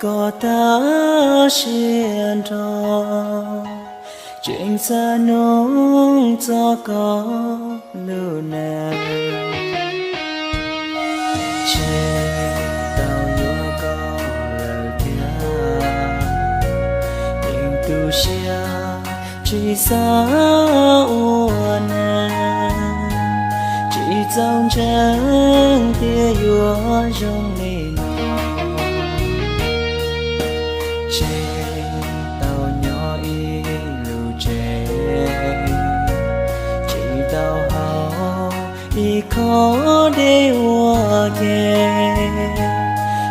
koj tag siab nrho, tseem xav nug txog koj lub neej. Tseem tau yuav koj lawm thiab, yeej tu siab tsis xav ua neej, tsis txaus ntseeg tias yuav zoo li no. Tseem tau nyob ib lub tsev, tsis tau haus ib khob dej ua ke,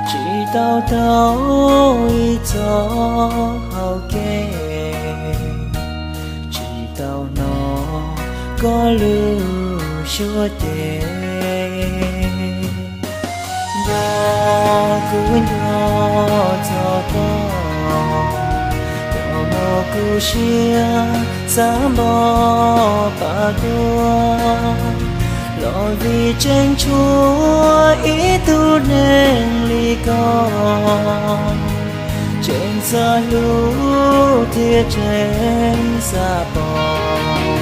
tsis tau taug ib txoj hau kev, tsis tau hnov koj lub suab ceg. Nrog kuv nco txog koj, koj muab kuv siab xav npog pam tuag, los vim tseem tshuav ib tug neeg li koj, tseem xav hlub thiab tseem xav pom.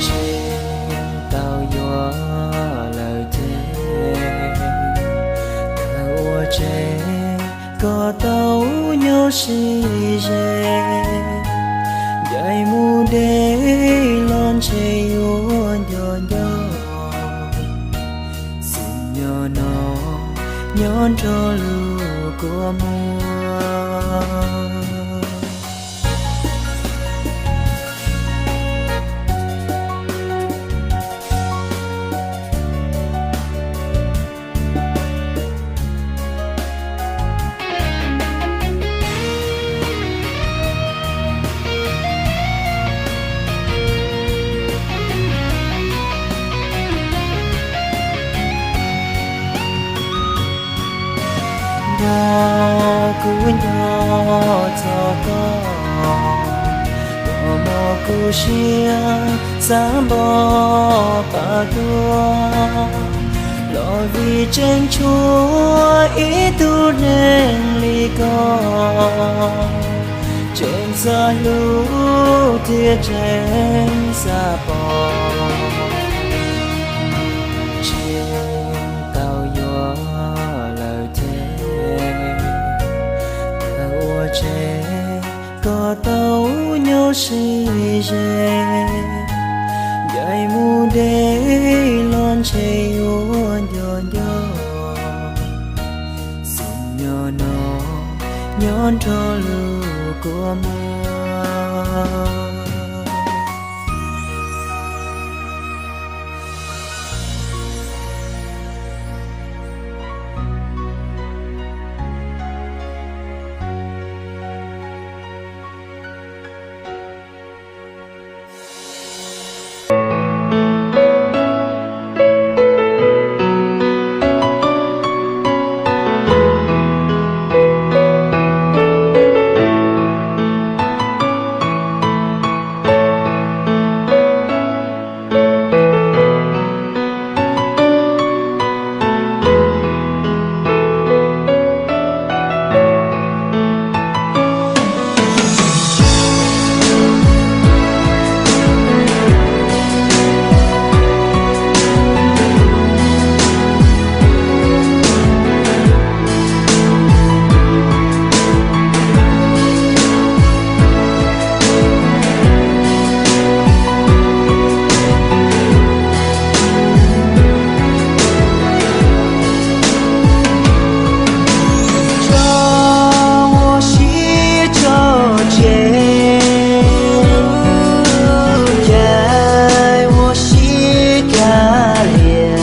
Tseem tau yuav lawm thiab, tawm ua tsev koj tau nyob sib ze, ncaim mus deb los ntshe yuav nco nco. Xwm nyob no nyob nrog lub kua muag. Nrog kuv nco txog koj, koj muab kuv siab xav npog pam tuag, los vim tseem tshuav ib tug neeg li koj, tseem xav hlub thiab tseem xav pom. Tseem tau yuav lawm thiab, tawm ua tsev koj tau nyob sib ze, ncaim mus deb los ntshe yuav nco nco. Xwm nyob no nyob nrog lub kua muag. Tso ua si tso tseg, caij ua si kav liam.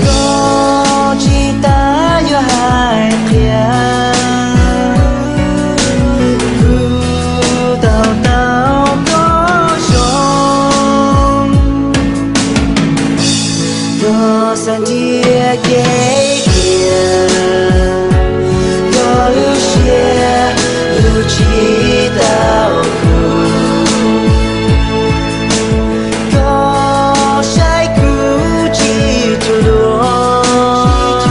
Koj tsis tas yuav hais qhia, kuv tau tau koj zoo. Koj xav nrhiav kev cia, koj lub siab lub tsis tau kuv. Koj saib kuv tsis cuag luag,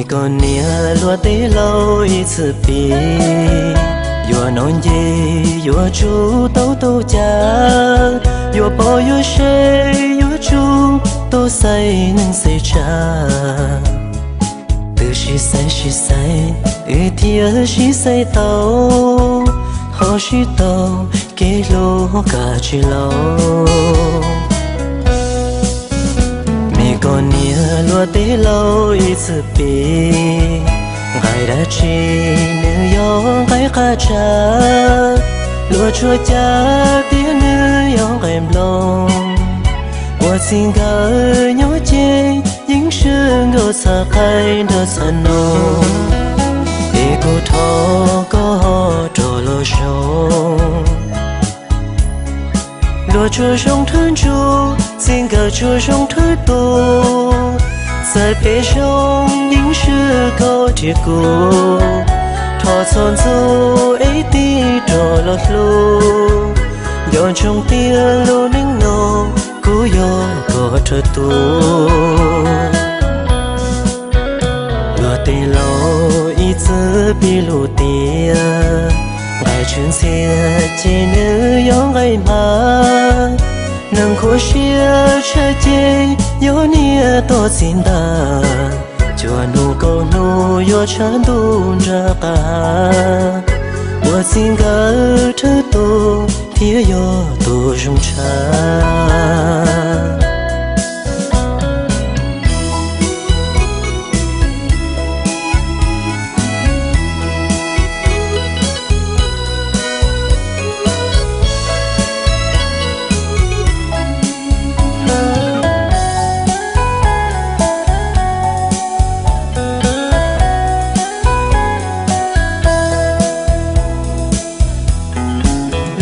Koj niam luag tej laus ib txwm piv, yuav noj nce yuav tsum tau tau cas, yuav pom yuav saib yuav tsum tau xaiv neej xaiv tsav. Twb sib xaiv sib xaiv, wb thiaj sib xaiv tau, ho sib tau kev hlub kaj tsis laus. Me koj niam luag tej laus ib txwm piv, nqaij dab tsi nws yog nqaij qab tsa, luag tsuas cav tias nws yog nqaij nplooj. Ua txij nkawm nyob ces yeej swm nkaus txhaj qaib nrog txhaj noog, es kuv thov koj rov los zoo. Luag tsuas zoo thawj ntsuj, txij nkawm tsuas zoo thawj tus, txawm phem zoo yeej swm koj thiab kuv. Thov txhob ntxub es tig rov los hlub, nco ntsoov tias lub neej no kuv yog koj thawj tus. Luag tej laus ib txwm piv lus tias, nqaij tshwj ntxhias ces nws yog nqaij hma, neeg khuv siab tshaj ces yog niam toj txiv ntag. Cua hnub kaum hnub yuav tshav ntuj nram qab, ua txij nkawm thawj tus thiaj yog tus zoo tshaj.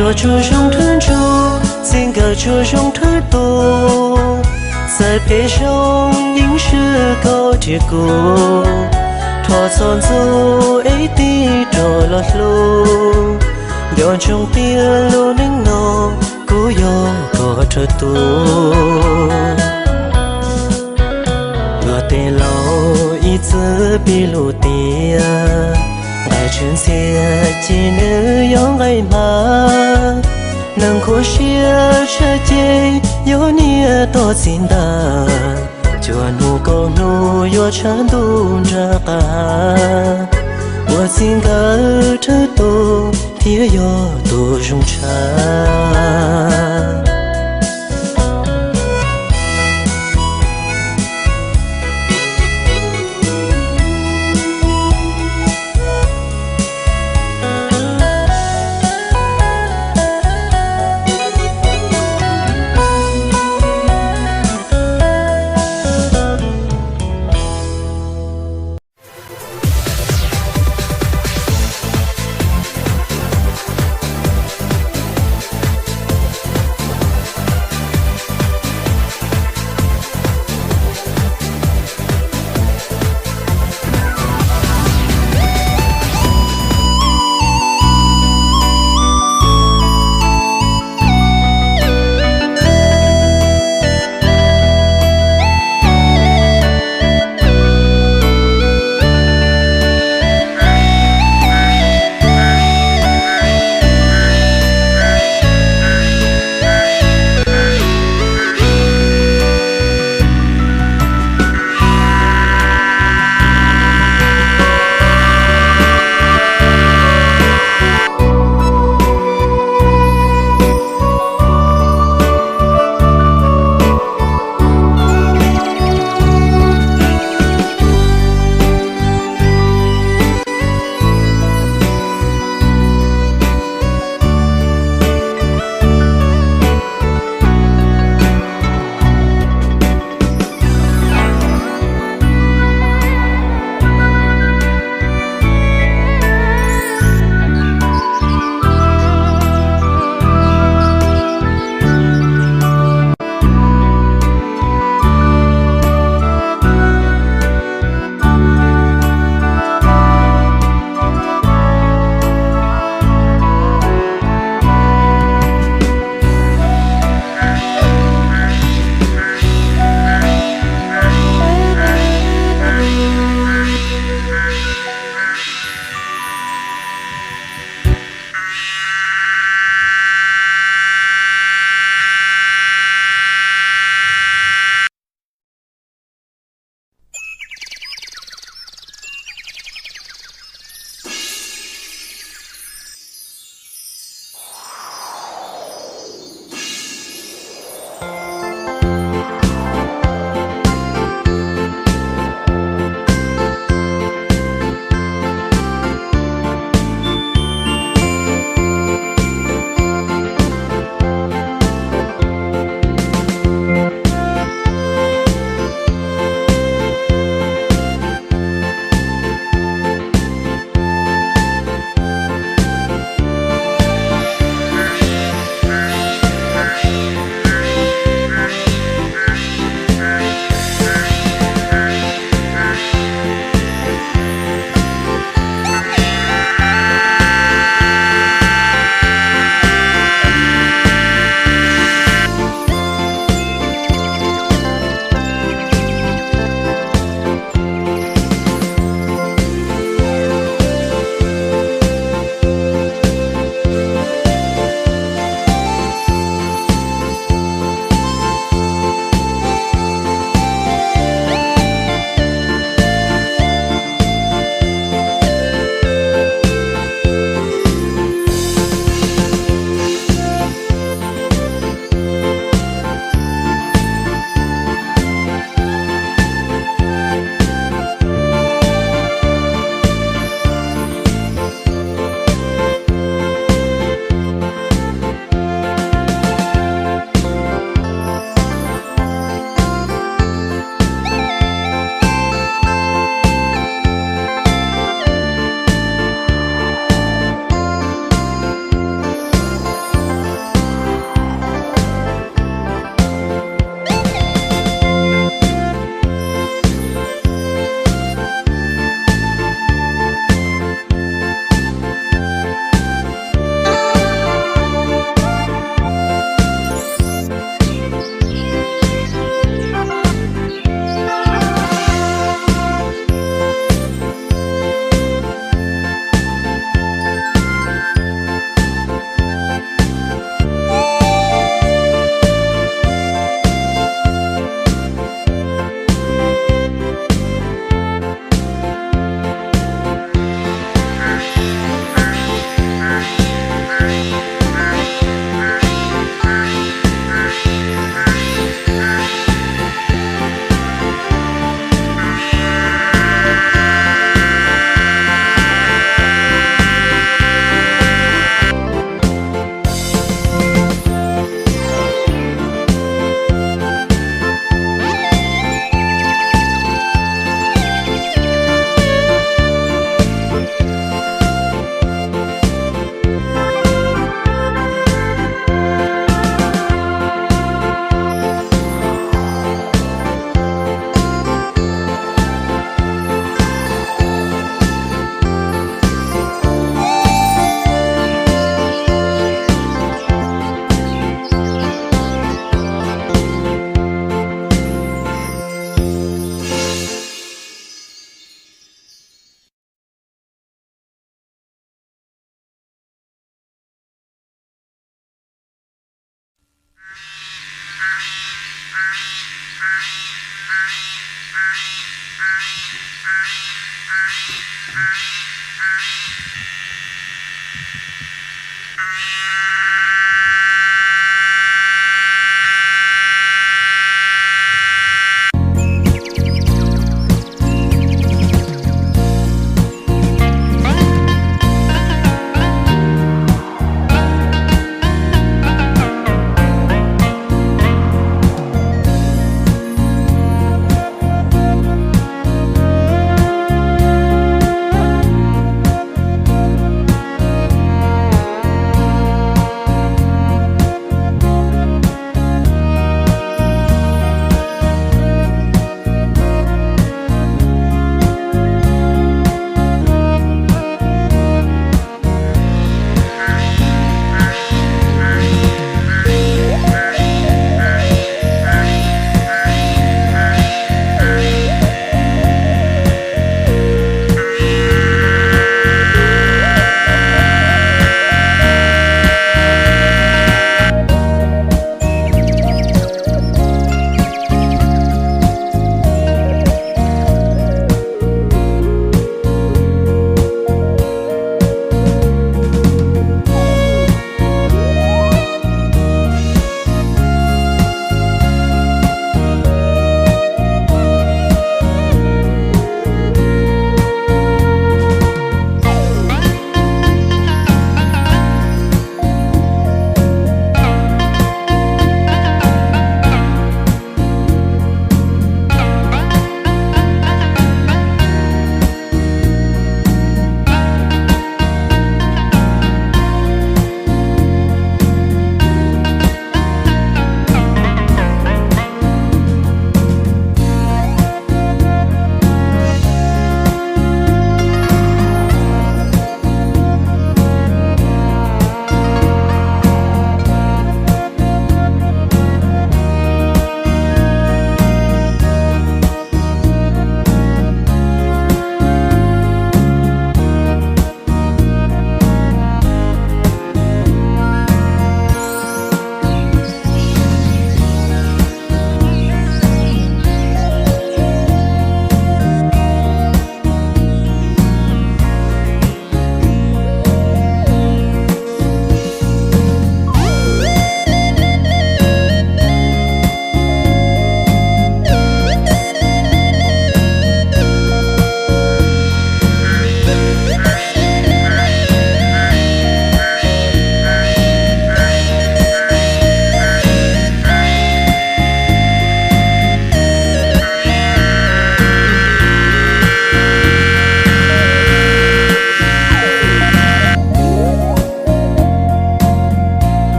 Luag tsuas zoo thawj ntsuj, txij nkawm tsuas zoo thawj tus, txawm phem zoo yeej swm koj thiab kuv. Thov txhob ntxub es tig rov los hlub, nco ntsoov tias lub neej no kuv yog koj thawj tus. Luag tej laus ib txwm piv lus tias, nqaij tshwj ntxhias ces nws yog nqaij hma, neeg khuv siab tshaj ces yog niam toj txiv ntag. Cua hnub kaum hnub yuav tshav ntuj nram qab, ua txij nkawm thawj tus thiaj yog tus zoo tshaj.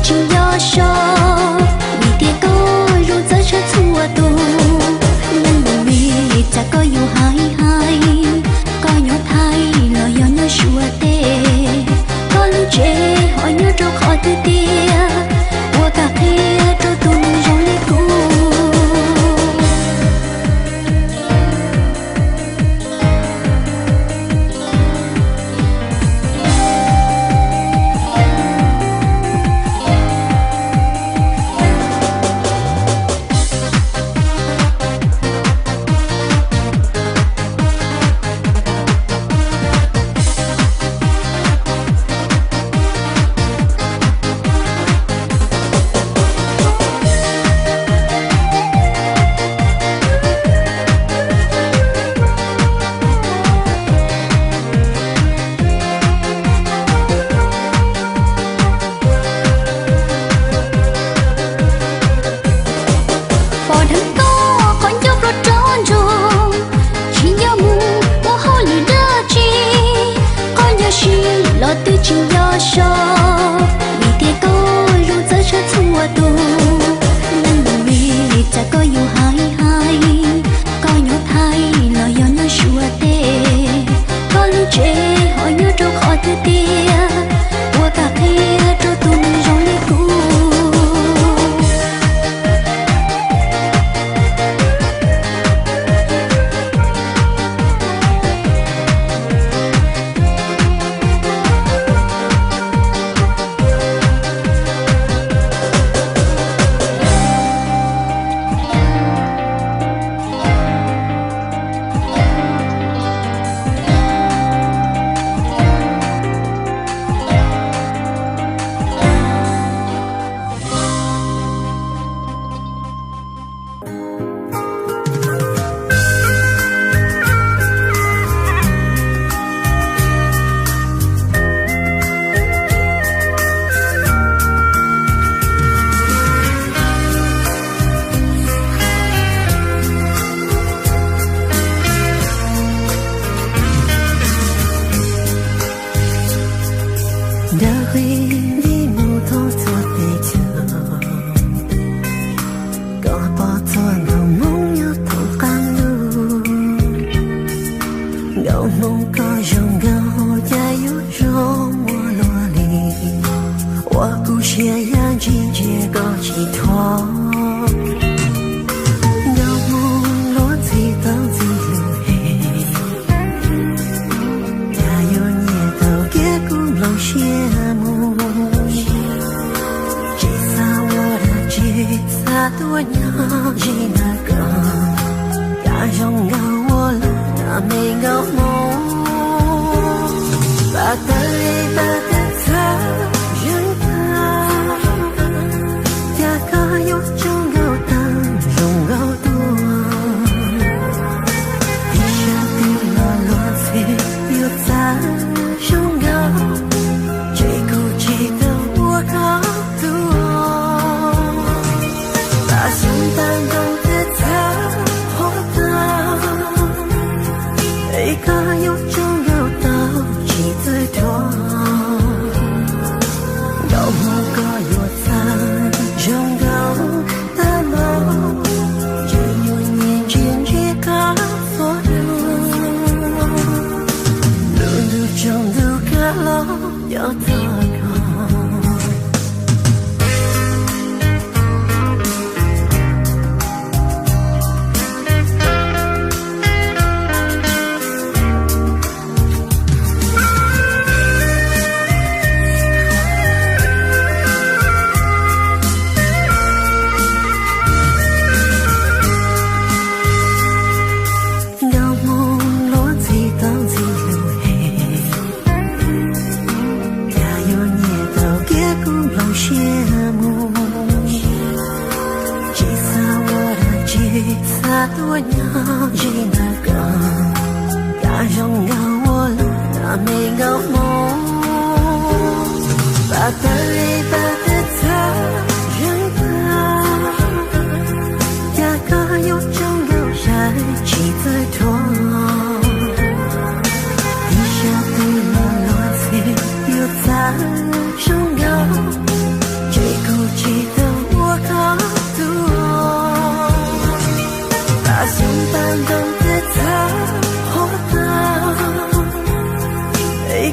Tsis nco so, vim tias koj zoo txawv tshaj txhua tus. Neej nus me, cas koj yuav hais hais, koj nyob Thaib los yog nyob Suav teb, koj lub tsev ho nyob rau qhov twg tiag, ua kam qhia rau tus neeg zoo li kuv. Pom dheev koj qhov ncauj ploj rov ntsoog, tsis nco mus ua hauj lwm dab tsi, qhov nco siab los twb tsis nco so, vim tias koj zoo txawv tshaj txhua tus. Neej nus me, cas koj yuav hais hais, koj nyob Thaib los yog nyob Suav teb, koj lub tsev ho nyob rau qhov twg tiag, ua kam qhia rau tus neeg zoo li kuv. Ntawm qhib nti mus thoob txhua teb chaws, koj pom txhua nkaus Hmoob nyob thoob qab ntuj. Nkauj Hmoob koj zoo nkauj cas yuav zoo ua luaj li, ua kuv siab ya ntsia ntsia koj tsis thuam. Nkauj Hmoob luag ntxhi tau ntxhi lus es, cas yuav nyiam tau kev kuv nplooj siab mus. Tsis xav ua dab tsi, xav tuaj nyob ze ntawm koj, cas zoo nkauj ua luaj na me nkauj Hmoob. Pab tawm li pab tawm txhawv zeeg tag, cas koj yuav tsaug nkauj tag zoo nkauj tuaj. Ib sab twg los luag ntxhi yuav txawv zoo nkauj, ces kuv tsis tau ua koj tuaj. Pab xyoob tag nroo txhawv txhawv qhuav tag, es koj yuav tsaug nkauj tau tsis txawj dhuav. Nkauj Hmoob koj yuav txawv zoo nkauj tag npaum, ces yuav nyiam ntsia ntsia koj txhua hnub. Lub ntuj tsaus ntuj kav los nco txog koj. Nkauj Hmoob luag ntxhi tau ntxhi lus es, cas yuav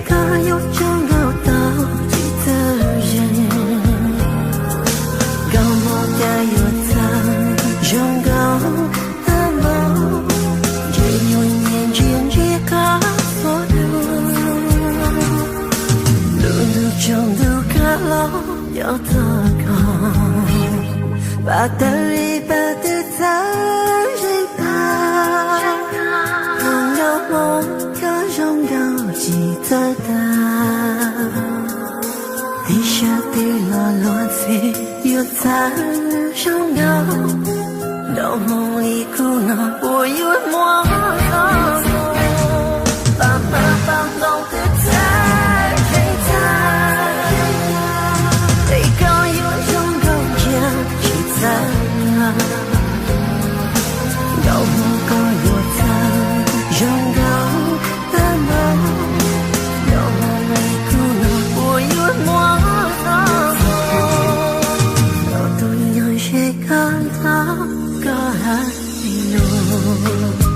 Koj yuav tsum nkaum tau tsis txawj zeem, nkauj hmoob cas yuav txawj zoo nkauj tag npaum, ntsej muag nyiam ntsia ntsia koj txhua hnub, lub ntuj tsaus ntuj koj los nco txog koj, pab tawg li pab twb txawj zeem tag, zoo nkauj hmoob koj zoo nkauj tsis txawj tag, tib sab twg los luag ntxhi yuav txawj zoo nkauj, nkauj hmoob li kuv no puas yuav muaj, pab pab pab ntoo twb txawj zeem tag, es koj yuav zoo nkauj ntsia tsis txawj, nkauj hmoob koj yuav txawj zoo nkauj tag npaum, nkauj hmoob li kuv no puas yuav muaj, los tus nyob ze koj nrog koj hais lus.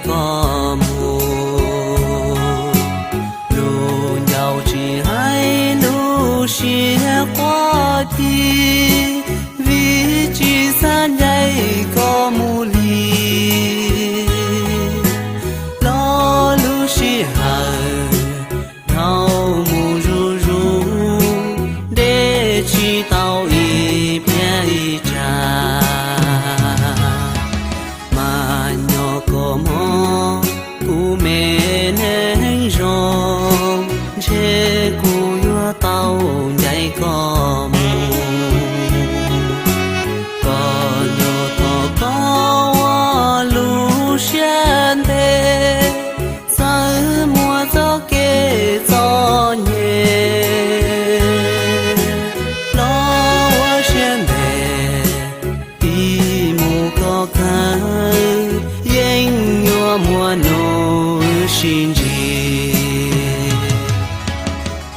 koj mus. Lus ncau tsis hais lub siab quaj tig, vim tsis xav ncaim koj mus li. Los lub sij hawm dhau mus zuj zus, deb tsis tau ib pliag ib tsam. Mas nyob koj mob, kuv me neeg zoo, ntshe kuv yuav tau ncaim koj mus. Koj nyob thov koj ua lub siab ntev, txawm muaj txoj kev txom nyem los ua siab ntev, tig mus koj kawg yeej yuav muaj nub sib ntsib.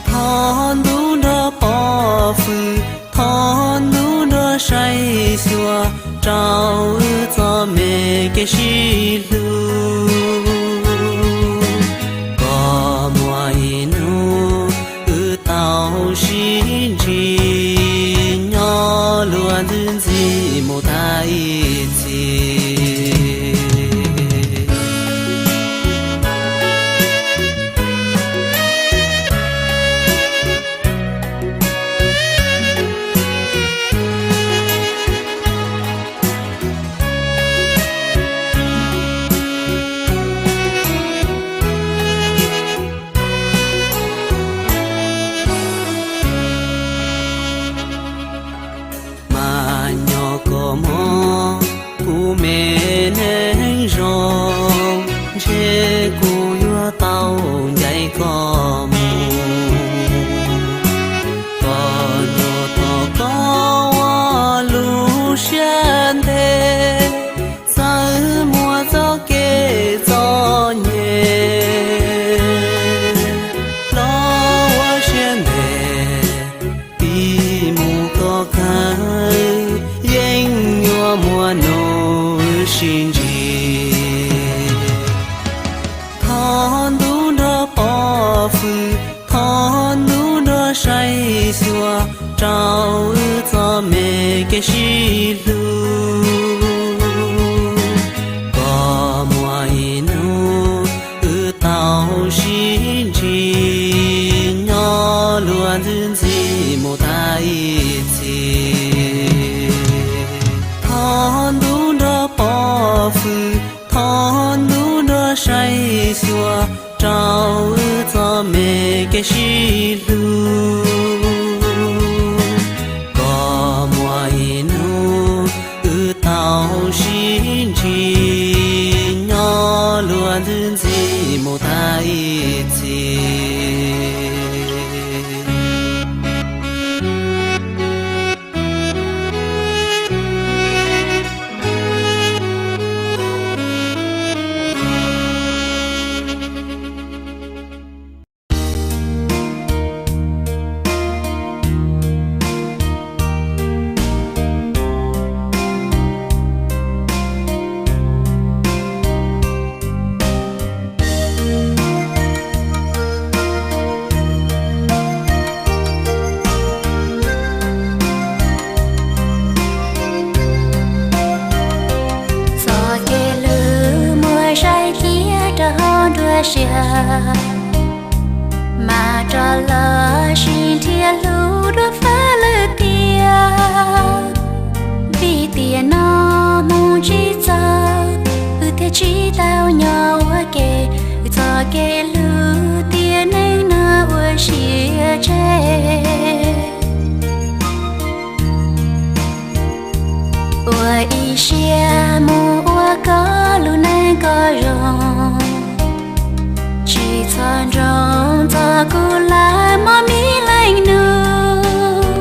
Thov ntuj nrog pov hwm, thov ntuj nrog saib xyuas rau wb txoj me kev sib hlub. Koj muaj ib hnub wb tau sib ntsib, nyob luag ntxhi ntxhi mus tag ib txhis. Mas nyob koj mob, kuv me neeg zoo, ntshe kuv yuav tau ncaim koj mus. Koj nyob thov koj ua lub siab ntev, txawm muaj txoj kev txom nyem los ua siab ntev, tig mus koj kawg yeej yuav muaj nub sib ntsib. Thov ntuj nrog pov hwm, thov ntuj nrog saib xyuas rau wb txoj me kev sib hlub. Koj muaj ib hnub wb tau sib ntsib, nyob luag ntxhi ntxhi mus tag ib txhis. Thov ntuj nrog pov hwm, thov ntuj nrog saib xyuas rau wb txoj me kev sib hlub. Koj muaj ib hnub wb tau sib ntsib, nyob luag ntxhi ntxhi mus tag ib txhis. Txoj kev hlub muaj saib thiab rau hauv nruab siab, mas rov los sib nrhiav hlub dua fab lawm tiag. Vim tiam no mus tsis txog, wb thiaj tsis tau nyob ua ke, wb txoj kev hlub tiam neej no ua siab tseg. Ua ib siab mus ua koj lub neej koj zoo, tsis txhob nroo txog kuv lawm mog me leej nus.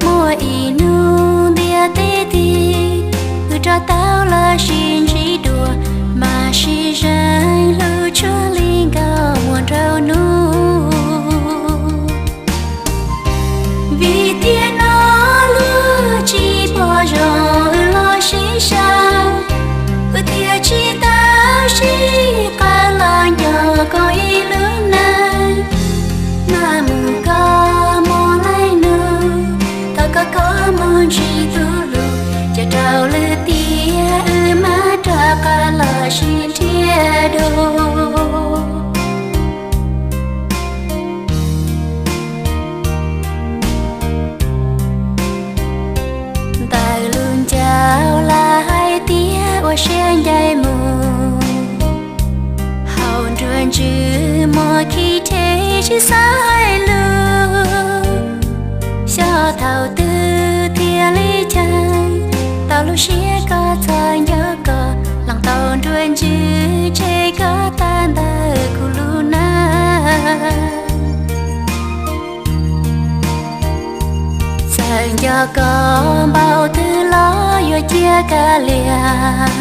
Muaj ib hnub ntiaj teb tig, wb rov tau los sib ntsib dua, mas sib zeem hlub tshua li nkauj muam nraug nus. Vim tiam no luag tsis pom zoo wb los sib sau, wb thiaj tsis tau sib nrhiav dua. Ntawm lub ncauj lawv hais tias ua siab ncaim mus, hauv nruab ntswg muaj khib rhe tsis xav hais lus. Xyov thaum twg thiaj li cheem tau lub siab koj txhawj nco koj, lees tau nruab ntswg tseg koj tag ntawm kuv lub neej. Txawm nco koj npaum twg los yuav cia kav liam,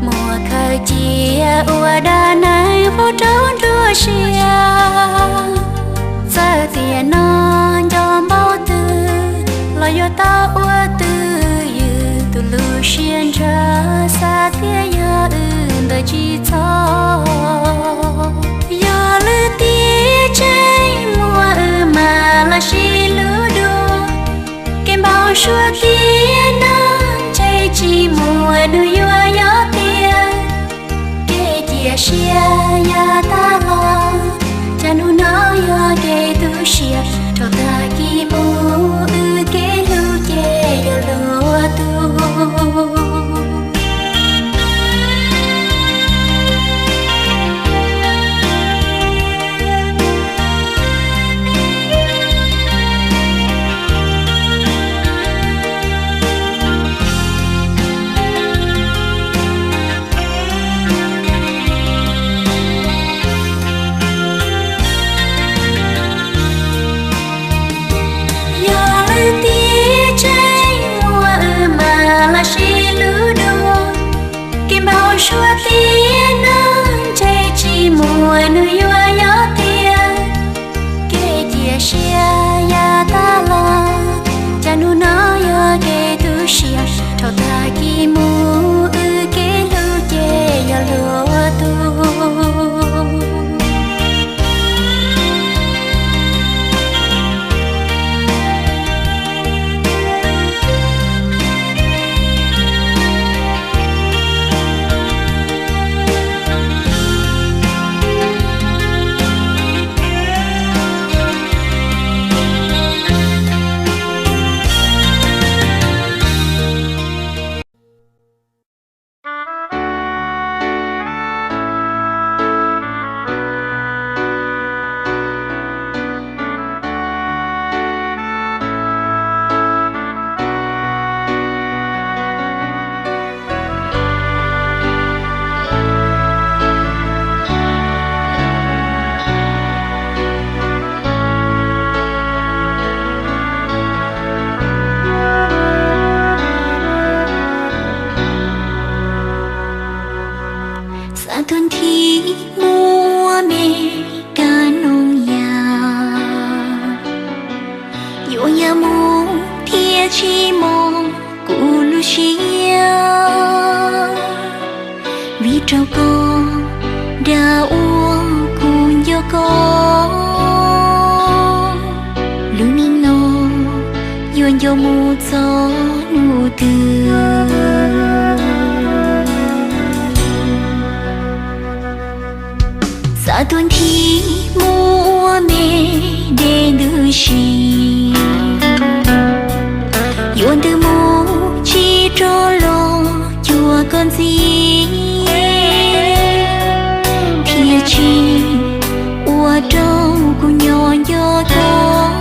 muab khaws cia ua dab neeg faus rau nruab siab. Txawm tiam no nco npaum twg los yuav tau ua twj ywm, tus lub siab ntshaw xav tias yog wb ntawd tsis txhob. Yog lwm tiam tseem muaj wb mas los sib hlub dua, kev npau suav tiam no ntshe tsis muaj hnub yuav yog tiag. Kev cia siab yav tas los, cas hnub no yog kev tu siab, rau tag kis mus wb kev hlub ces yog luag tug. Yog lwm tiam tseem muaj wb mas los sib hlub dua, kev npau suav tiam no ntshe tsis muaj hnub yuav yog tiag. Kev cia siab yav tas los, cas hnub no yog kev tu siab, rau tag kis mus wb kev hlub ces yog luag tug. Xav tuaj nthi muaj me kab noog yas, yuav yas mus thiaj tsis mos kuv lub siab. Vim rau koj dag ua kuv nco koj, lub neej no yuav nco mus txog hnub twg. Xav tuaj nthi muaj me dej ntws si, yuav ntws mus tsis rov los cuag koj ntxiv, thiaj tsis ua rau kuv nyob nco koj.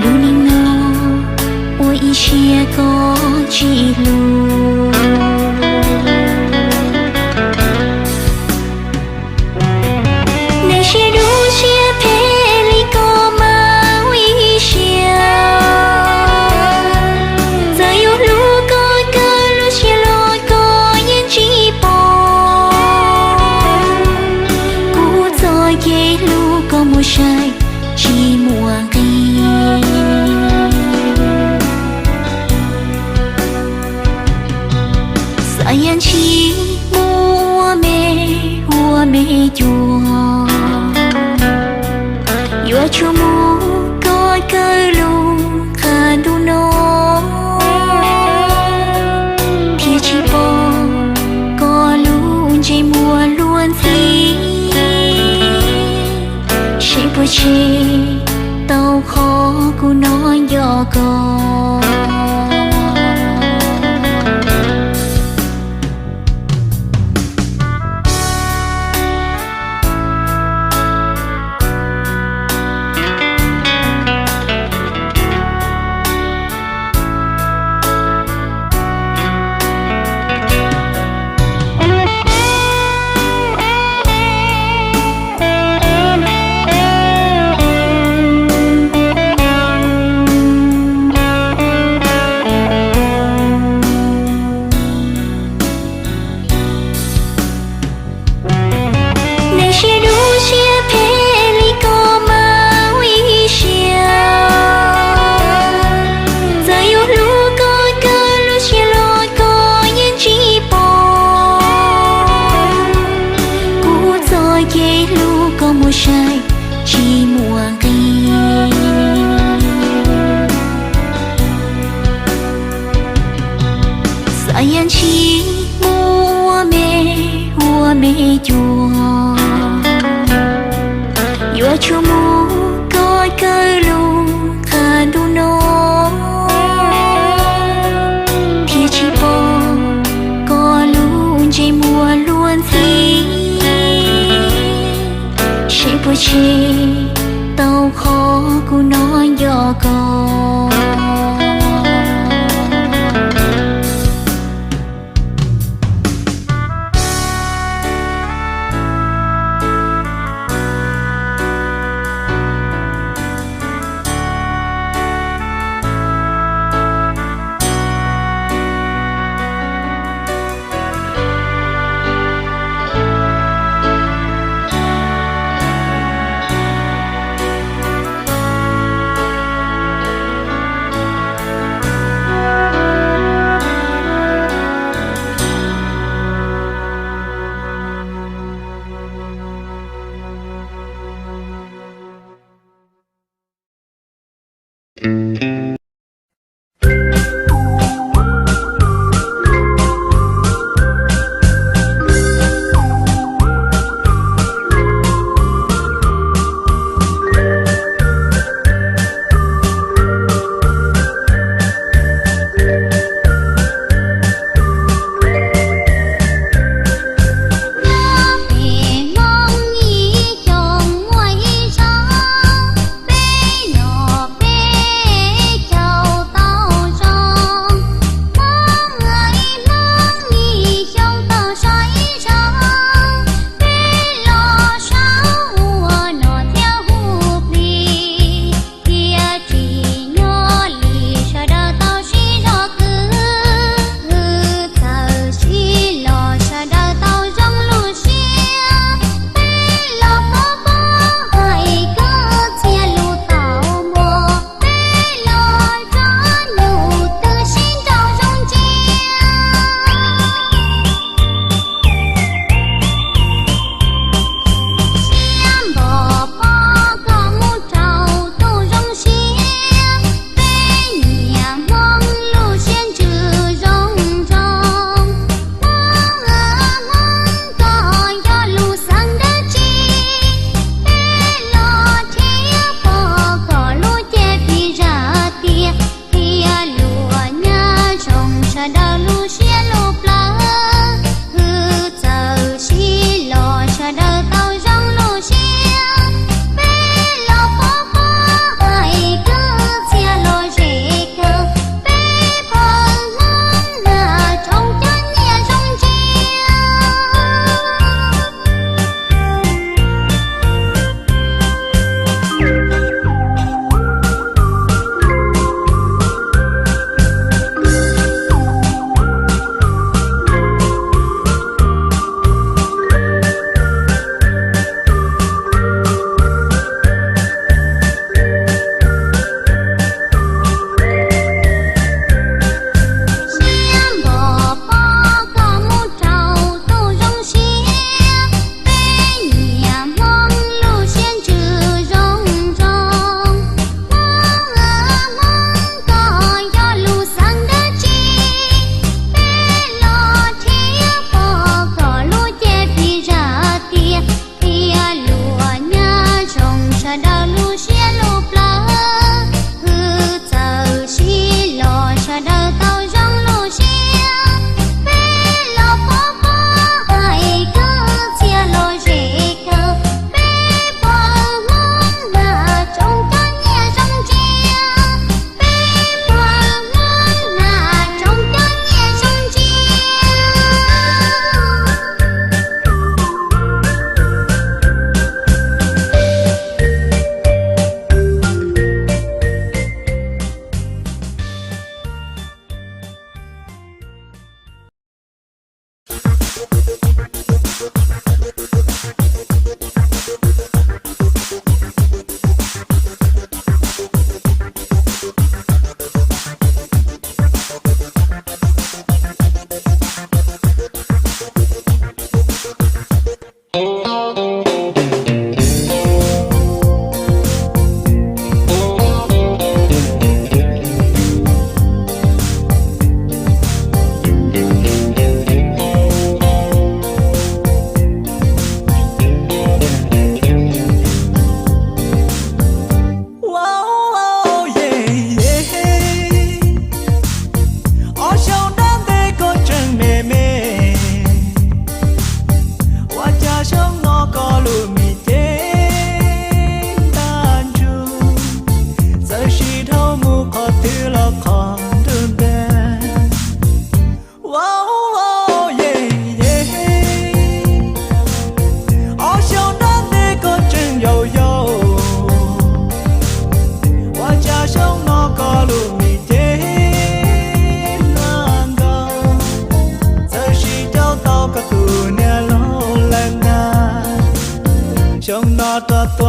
Lub neej no ua ib siab koj tsis hlub. Neeg siab dub siab phem li koj mas ua ib siab, txawm yuav hlub koj kawg lub siab los koj yeej tsis pom. Kuv txoj kev hlub koj muab saib tsis muaj nqis. Xav yam ntshis muaj me ua me cuag, yuav tsum mus koj kawg lub qab ntuj no, thiaj tsis pom tsis tau qhov kuv hnov nco koj. Nej siab dub siab phem li ko mas ua ib siab, txawm yuav hlub koj kawg lub siab los koj yeej tsis pom. Kuv txoj kev hlub koj muaj sai tsis muaj nqis. Xav yam ntshis mus ua me, ua me cuag, yuav tsum mus koj kawg lub qab ntuj no. Thiaj tsis pom koj lub ntsej muag luag ntxhi, seb puas tseg tau qhov kuv hnov nco koj.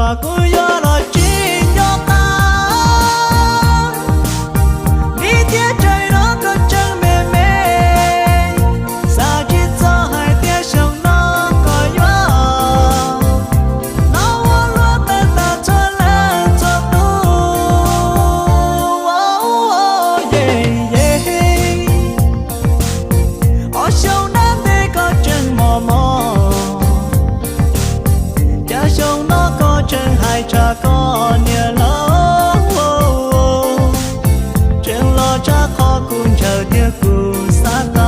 Kuv yuav los tsis nco qab, vim tiam tseem no koj tseem me me, xav tsis txog hais tias xyoo no koj yuav hnov ua luaj tawm tas txhua leej txhua tus. Ob xyoo dab ntej koj tseem mos mos, cas xyoo no koj tseem hais tshaj koj niam laus, tseem los tshaj qhov kuv ntshaw thiab kuv xav tau.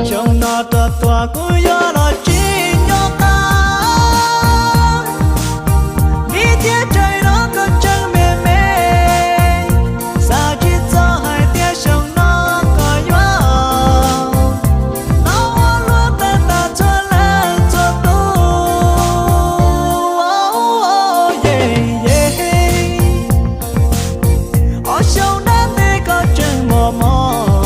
Xyoo no tuaj tuaj kuv yuav los tsis nco qab, vim tiam tseem no koj tseem me me, xav tsis txog hais tias xyoo no koj yuav hnov ua luaj tawm tas txhua leej txhua tus. Ob xyoo dab ntej koj tseem mos mos,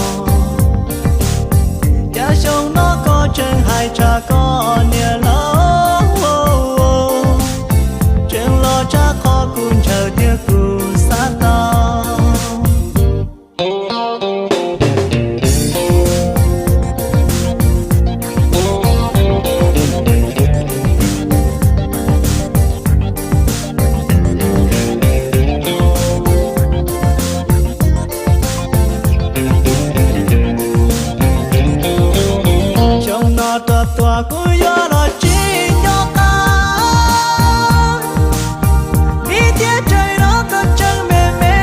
cas xyoo no koj tseem hais tshaj koj niam laus, tseem los tshaj qhov kuv ntshaw thiab kuv xav tau. Xyoo no tuaj tuaj kuv yuav los tsis nco qab, vim tiam tseem no koj tseem me me,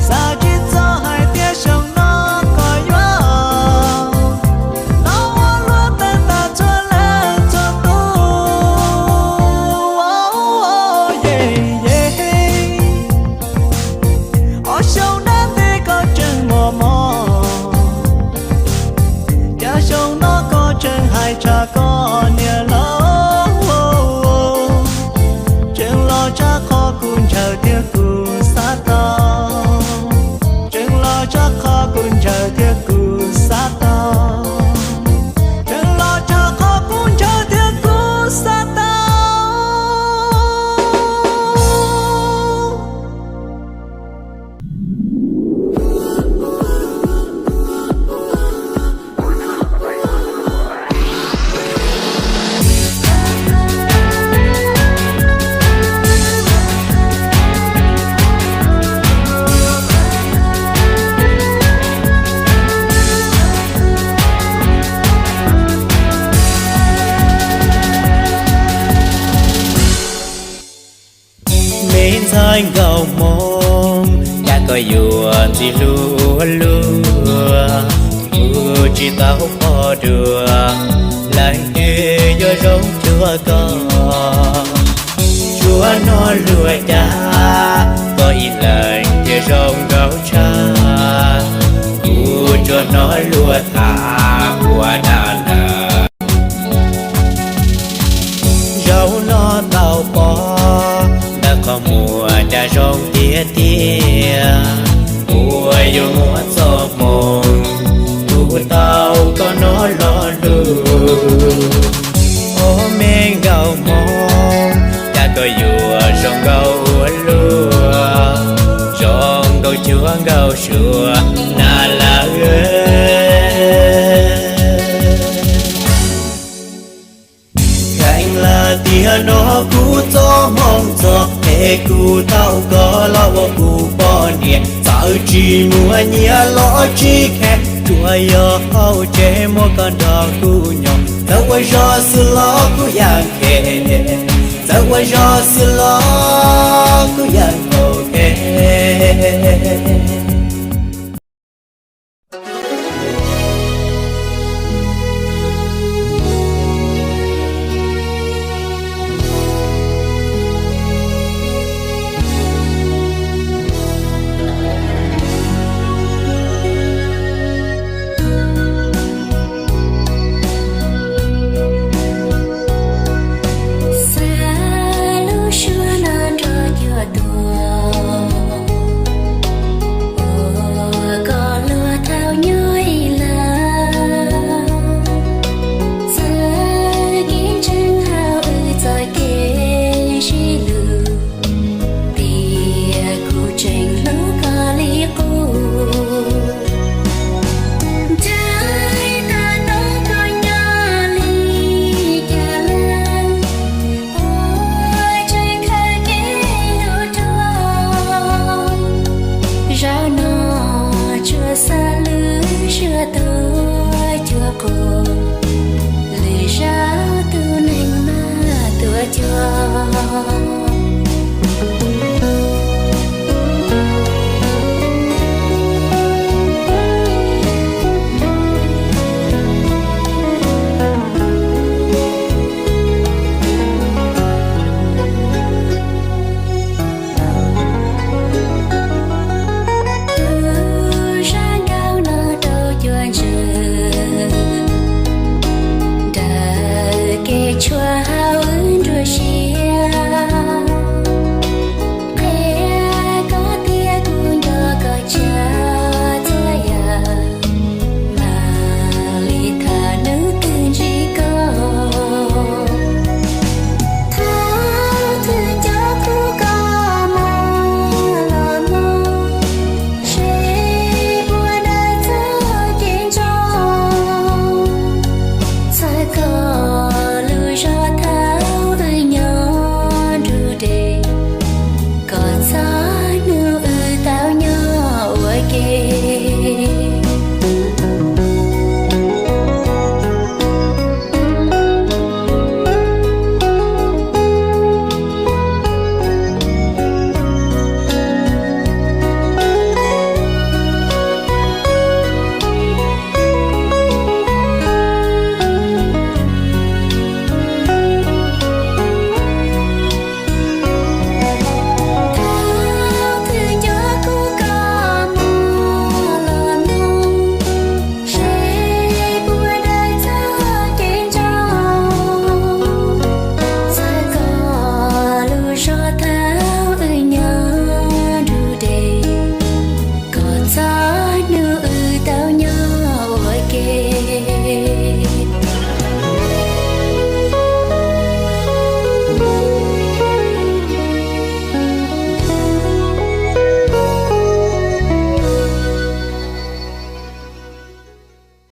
xav tsis txog hais tias xyoo no koj yuav hnov ua luaj tawm tas txhua leej txhua tus. Ob xyoo dab ntej koj tseem mos mos, cas xyoo no koj tseem hais tshaj koj niam laus, tseem los tshaj qhov kuv ntshaw thiab kuv xav tau, tseem los tshaj qhov kuv ntshaw thiab kuv xav tau, tseem los tshaj qhov kuv ntshaw thiab kuv xav tau. Me ntxhais nkauj Hmoob, cas koj yuav ntxim hlub ua luaj, kuv tsis tau pom dua leej twg yuav zoo cuag koj. Tsuas hnov luag cas koj ib leeg thiaj zoo nkauj tshaj, kuv tsuas hnov luag tham ua dab lawm. Zaum no tau pom ntawm qhov muag cas zoo tiag tiag, uas yuav muaj txoj hmoo kuv tau koj no lo lus. Ob me nkauj Hmoob, cas koj yuav zoo nkauj ua luaj, zoo nkauj cuag nkauj suab na lawm. Kheev lawm tiam no kuv txoj hmoo txog, es kuv tau koj los ua kuv poj niam. Txawm tsis muaj nyiaj los tsis kheev, tsuas yog hauv tsev muaj koj nrog kuv nyob. Txawm ua zog xwb los kuv yeej kheev, txawm ua zog xwb los kuv yeej ok. tshua